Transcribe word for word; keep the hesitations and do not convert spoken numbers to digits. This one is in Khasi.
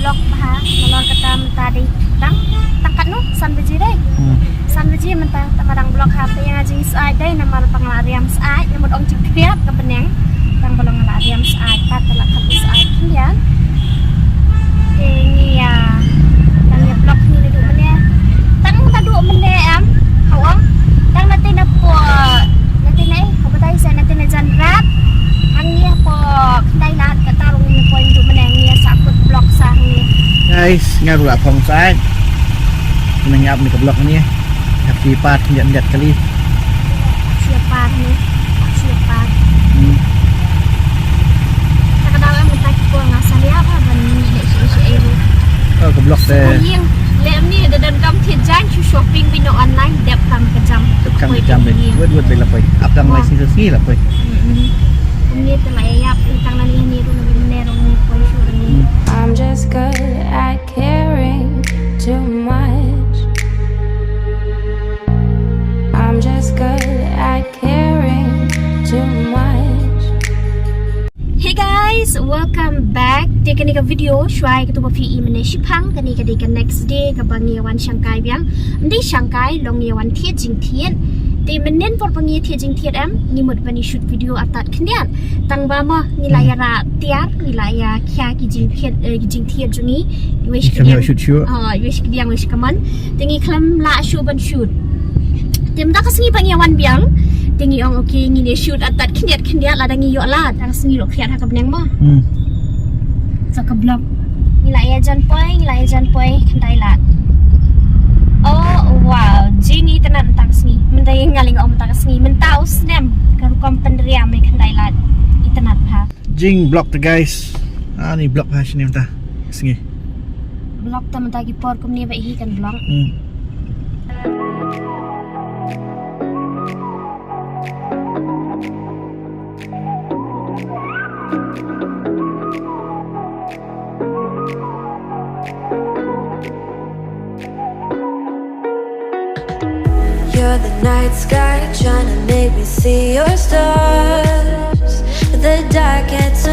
Block bha, nalor kata mynta dei tang, tang katno, san baje dei. Hmm. San baje mynta, tang ma dang block ha, te ïa nga jingïasyaid dei namar ba nga la riam syaid, nga mut ong jingkriat ka bneng. Tang ba long nga la riam syaid pat, te la kham syaid khyndiat. Te ngi ïa, tang ïa block ngi naduh mynne. Tang naduh mynne em, ka ong. Tang na te na po, na te na eh, ka batai sa na te na jan rat. Hangne hapoh khyndai lad kata ruh ngi poi naduh mynne, ngi ïa sah kut block sa hangne. Guys, nga ruh la phong syaid. Ngi nang ïap ne ka block hangne. Happy part ngiat ngiat kali. Happy part ne. Happy part. Hmm. Ka daw em mynta ki por nga sa ïap ha ban leh shi shi ei ruh. Oh, ka block te. Ïing leh ni da don kam thied jan shu shopping beit na online dep kam ka jam. Dep kam ka jam beit. Wet wet beit la poi. Ap dang lai sngi sngi la poi. Mm-mm. Kumne te la ïap tang na ni ni ruh na ni ruh ni poi shu ruh ni. I'm just good at caring too much. I'm just good at caring too much. Hey guys, welcome back. Te kane ka video shuwa ïa katu ba phi i mynne shipang, kane ka dei ka next day kaba ngi ïa wan shangkai biang. Ym dei shangkai, long ngi ïa wan thied jingthied. Te mynnin por ba ngi thied jingthied em, ngi mut ban ïa shoot video artat khyndiat. Tang ba mo ngi la ïa rah tiar, ngi la ïa khia ki jingthied, eh, ki jingthied jong ngi. Iwei shi kadiang. Shoot shoot. Ah, iwei shi kadiang, iwei shi kamon. Te ngi khlem lah shuh ban shoot. Te mynta ka sngi pat ngi ïa wan biang. Te ngi ong okay, ngin ïa shoot artat khyndiat khyndiat lada ngi ïoh lad. Tang sngi ruh khriat ha ka bneng mo. Hmm. Sa ka block. Ngi la ïa jan poi, ngi la ïa jan poi khyndai lad. Oh wow, jing itynnad mynta ka sngi. Mynta ïa nga leh nga ong mynta ka sngi. Mynta u snem ka rukom pynriam ïa khyndai lad. Itynnad bha. Jing block te guys. Ani block ha shane mynta sngi. Block te mynta ki por kumne ba hi kan block. Hmm. You're the night sky trying to make me see your stars. The dark gets